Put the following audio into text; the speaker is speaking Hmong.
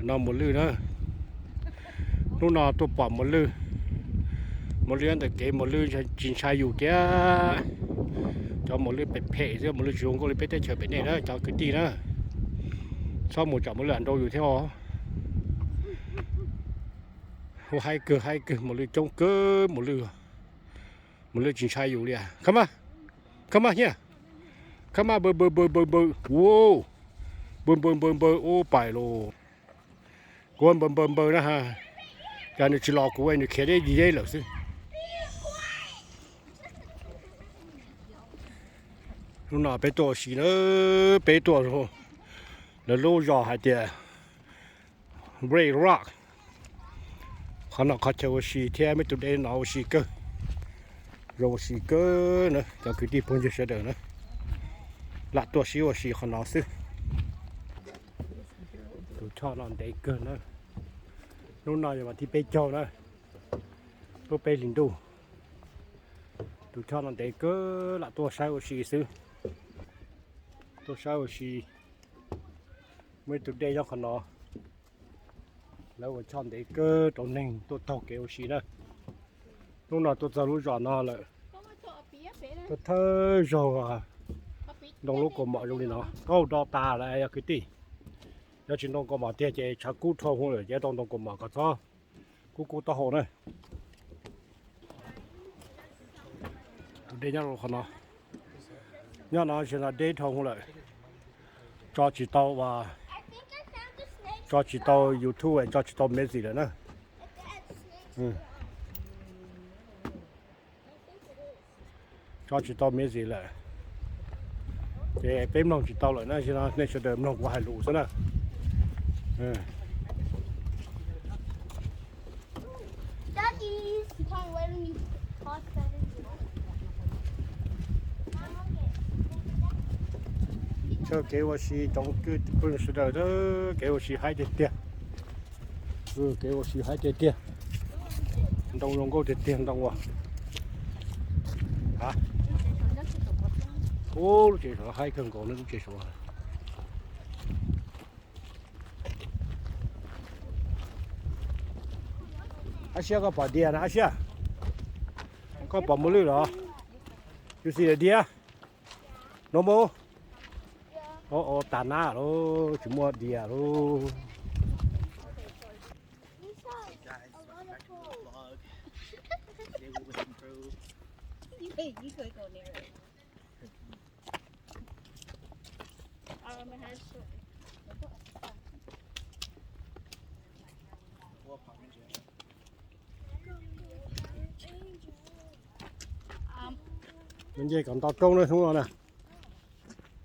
No Muas Lwj na. Hnub no tuaj pom Muas Lwj. Muas Lwj nyob ntawm kev, Muas Lwj tsis ntshai yus kiag. Cov Muas Lwj phem phem xwb, Muas Lwj tsis zoo nkauj li peb teb chaws pem nej na cov kwv tij na. Txhob mus tsom Muas Lwj nrau yus thiab os. Hu haib kawg haib kawg, Muas Lwj coob kawg, Muas Lwj, Muas Lwj tsis ntshai yus li. Khab maj, khab maj hiab, khab maj npaws npaws npaws npaws npaws, ua, npaws npaws npaws npaws ub pais los. Kuv npaws npaws npaws na ha, cas nws tsis los kuv, nws khiav deb deb lawm xwb. Hnub no peb tuaj ua si na, peb tuaj, lawv lub zos hais tias Red Rock. Qhov no qhov chaw ua si thiab, muaj ib tug dej no ua si kawg, zoo ua si kawg na cov kwv tij phooj ywg sawv daws na. Lam tuaj sib ua si qhov no xwb. Tus choj no ntev kawg na. Hnub no yog vas thib peb caug na, lub peb hlis ntuj. Tus choj no ntev kawg, lam tuaj saib ua si xwb. Tuaj saib ua si. Muaj ib tug dej nyob qhov no. Lawv ua choj ntev kawg rau neeg tuaj taug kev ua si na. Hnub no tuaj txog lub zos no lawm, tuaj thawj zaug ntoo lub kaus mom zoo li no. Au, do tas lawm yog kwv tij. Yog tsis ntoo kaus mom tiag ces tshav kub dhau hwv lawm ces tau ntoo kaus mom kom txhob kub kub taub hau na. Tus dej nyob qhov no, nyob no tsis no deb dhau hwv lawm. Tso tsis tau, tso tsis tau YouTube, tso tsis tau music lawm na. Tso tsis tau music lawm, ces peb mloog tsis tau lawm na, nej sawv daws mloog kuv hais lus xwb na. Txoj kev ua si tsoom kwv tij sawv daws, kev ua si haib tiag tiag. Kev ua si haib tiag tiag. Ntoo zoo nkauj tiag tiag ntoo uas. Ub, lub tsev saud haib kawg nkaus na lub tsev saud. Ab Siab, koj pom dias na Ab Siab? Koj pom Muas Lwj los? You see the deer? No more? Ov, tag nab lawm, tsis muaj dias lawm. Nce kom nto roob na hnub no na.